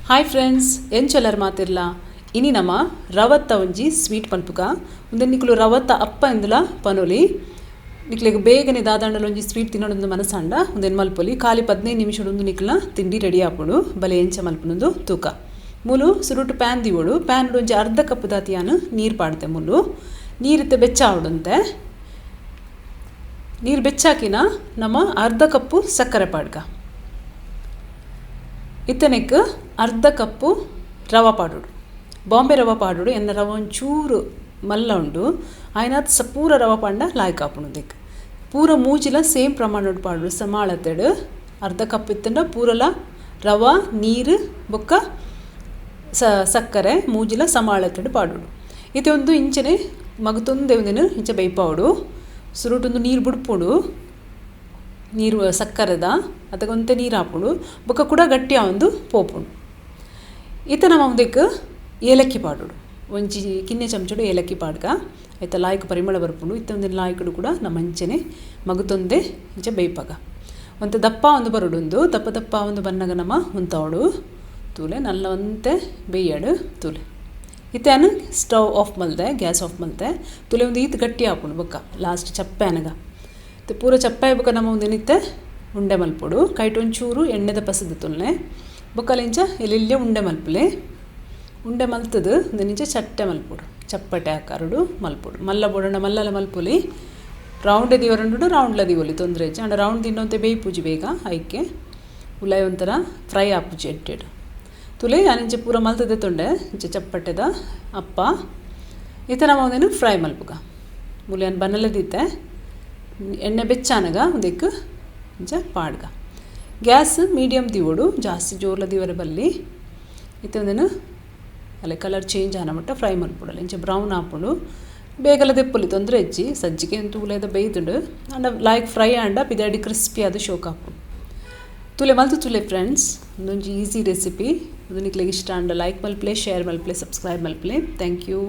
Hi friends, ಎಂಚೊಲ್ಲರ್ ಮಾತಿರ್ಲ. ಇನಿ ನಮ ರವತ್ತ ಒಂಜಿ ಸ್ವೀಟ್ ಮಲ್ಪುಗ. ಉಂದೆನ್ ನಿಕುಲು ರವತ್ತ ಅಪ್ಪ ಇಂದಲ ಪನೊಲಿ. ನಿಕ್ಲೆಗ್ ಬೇಗನೆ ದಾದಾಂಡಲ ಒಂಜಿ ಸ್ವೀಟ್ ತಿನ್ನೊಡೊಂದು ಮನಸಾಂಡ ಉಂದೆನ್ ಮಲ್ಪೊಲಿ. ಖಾಲಿ 15 ನಿಮಿಷಡ್ ಉಂದು ನಿಕ್ಲ್ನ ತಿಂಡಿ ರೆಡಿ ಆಪುಂಡು. ಬಲೆ ಎಂಚ ಮಲ್ಪುನುಂದು ತೂಕ. ಮೂಲು ಸುರುಟು ಪ್ಯಾನ್ ದಿವೊಡು. ಪ್ಯಾನ್ ಒಂಜಿ ಅರ್ಧ ಕಪ್ ದಾತಿಯಾನ್ ನೀರು ಪಾಡ್ದೆ. ಮೂಲು ನೀರಿತ್ತೆ ಬೆಚ್ಚ ಆವಡುಂತೆ. ನೀರು ಬೆಚ್ಚಾಕಿನ ನಮ ಅರ್ಧ ಕಪ್ಪು ಸಕ್ಕರೆ ಪಾಡ್ಗ. ಇತ್ತನೆಕ್ ಅರ್ಧ ಕಪ್ಪು ರವ ಪಾಡೋಡು. ಬಾಂಬೆ ರವ ಪಾಡೋಡು. ಎನ್ನ ರವ ಒಂಚೂರು ಮಲ್ಲ ಉಂಡು. ಆಯ್ನಾತ್ ಪೂರ ರವ ಪಾಂಡ ಲಾಯ್ಕ್ ಆಪುಂಡು. ದೆಕ್ ಪೂರ ಮೂಜಿಲ ಸೇಮ್ ಪ್ರಮಾಣಡ್ ಪಾಡೋಡು. ಸಮಾಳತೆಡು ಅರ್ಧ ಕಪ್ ಇತ್ತಂಡ ಪೂರಲ ರವ, ನೀರು ಬೊಕ್ಕ ಸಕ್ಕರೆ ಮೂಜಿಲ ಸಮಾಳತೆಡು ಪಾಡೋಡು. ಇತ್ತೆ ಒಂದು ಇಂಚನೆ ಮಗತೊಂದೆ ಒಂದಿನ ಇಂಚ ಬೇಯ್ಪಾವಡು. ಸುರುಟೊಂದು ನೀರು ಬುಡ್ಪುಂಡು. ನೀರು ಸಕ್ಕರೆದ ಅದಕ್ಕೊಂತೆ ನೀರು ಹಾಪುಂಡು. ಬೊಕ್ಕ ಕೂಡ ಗಟ್ಟಿ ಒಂದು ಪೋಪುಂಡು. ಇತ್ತೆ ನಮ್ಮ ಉಂದೆಕ್ ಏಲಕ್ಕಿ ಪಾಡೋಡು. ಒಂಜಿ ಕಿನ್ನೆ ಚಮಚಡು ಏಲಕ್ಕಿ ಪಾಡ್ಗ. ಐತ ಲಾಯ್ಕ್ ಪರಿಮಳ ಬರ್ಪುಂಡು. ಇತ್ತೆ ಒಂದಿನ ಲಾಯ್ಕಡು ಕೂಡ ನಮ್ಮ ಅಂಚನೆ ಮಗತೊಂದೆ ಇಂಚ ಬೇಯ್ಪಾಗ. ಒಂತೆ ದಪ್ಪ ಒಂದು ಬರೋಡುಂದು. ದಪ್ಪ ದಪ್ಪ ಒಂದು ಬನ್ನಗ ನಮ್ಮ ಉಂತಾವಡು. ತೂಲೆ ನಲ್ಲ ಒಂತೆ ಬೇಯ್ಯಾಡು ತೂಲೆ. ಇತ್ತೆ ಸ್ಟವ್ ಆಫ್ ಮಲ್ದೆ, ಗ್ಯಾಸ್ ಆಫ್ ಮಲ್ದೆ. ತುಲೆ ಒಂದು ಈತ್ ಗಟ್ಟಿ ಆಪುಂಡು. ಬೊಕ್ಕ ಲಾಸ್ಟ್ ಚಪ್ಪೆ ಅನಗ ಇತ್ತೆ ಪೂರ ಚಪ್ಪೆ ಬೊಕ್ಕ ನಮ್ಮ ಒಂದೇನಿತ್ತೆ ಉಂಡೆ ಮಲ್ಪೊಡು. ಕೈಟ್ ಒಂಚೂರು ಎಣ್ಣೆದ ಪಸದ ತುಲ್ನೆ. ಬೊಕ್ಕಲಿಂಚ ಎಲ್ಲೆಲ್ಲೇ ಉಂಡೆ ಮಲ್ಪುಲೆ. ಉಂಡೆ ಮಲ್ತದು ಒಂದೆನಿಂಚ ಚಟ್ಟೆ ಮಲ್ಪೊಡು. ಚಪ್ಪಟೆ ಆಕಾರಡು ಮಲ್ಪೊಡು. ಮಲ್ಲ ಬೋಡಂಡ ಮಲ್ಲಲ ಮಲ್ಪೊಲಿ. ರೌಂಡ್ ದಿವರಂಡು ರೌಂಡ್ಲ ದಿವೊಲಿ, ತೊಂದರೆ ಇಜ್ಜಿ. ಅಂಡ ರೌಂಡ್ ತಿನ್ನೋಂತೆ ಬೇಯ್ಪುಜಿ ಬೇಗ. ಐಕೆ ಉಲಾಯಿ ಒಂಥರ ಫ್ರೈ ಆಪುಜಿ ಎಡ್ಡೆಡ್. ತುಲೆ ಅನಿಂಚ ಪೂರ ಮಲ್ತದೆ ತೊಂಡೆ ಇಂಚ ಚಪ್ಪಟೆದ ಅಪ್ಪ. ಇತ್ತೆ ನಮ್ಮ ಒಂದೇನು ಫ್ರೈ ಮಲ್ಪುಗ. ಮುಲಿಯನ್ ಬನ್ನಲದಿತ್ತೆ. ಎಣ್ಣೆ ಬೆಚ್ಚಾನಗ ಒಂದೆಕ್ ಇಂಚ ಪಾಡ್ಗ. ಗ್ಯಾಸ್ ಮೀಡಿಯಮ್ ದಿವೊಡು, ಜಾಸ್ತಿ ಜೋರ್ಲ ದಿವರೆ ಬಲ್ಲಿ. ಇತ್ತೆ ಒಂದೇನು ಅಲ್ಲೇ ಕಲರ್ ಚೇಂಜ್ ಆನ ಮಟ್ಟ ಫ್ರೈ ಮಲ್ಪೊಡಲ್ಲ. ಇಂಚ ಬ್ರೌನ್ ಆಪುಂಡು. ಬೇಗಲ ದೆಪ್ಪೊಲಿ, ತೊಂದರೆ ಇಜ್ಜಿ. ಸಜ್ಜಿಗೆ ಅಂತೂ ಉಲೈದ ಬೇಯ್ದುಂಡು. ಅಂಡ ಲಾಯ್ಕ್ ಫ್ರೈ ಆಂಡ ಪಿದಾಡಿ ಕ್ರಿಸ್ಪಿ ಅದು ಶೋಕ್ ಆಪುಂಡು. ತುಲೆ ಮಲ್ತು ತುಲೆ ಫ್ರೆಂಡ್ಸ್. ಒಂದೊಂಜಿ ಈಸಿ ರೆಸಿಪಿ. ಅದು ನಿಕ್ಲೆಗ್ ಇಷ್ಟ ಆಂಡ ಲೈಕ್ ಮಲ್ಪಲೆ, ಶೇರ್ ಮಲ್ಪಲೆ, ಸಬ್ಸ್ಕ್ರೈಬ್ ಮಲ್ಪಲೆ. Thank you.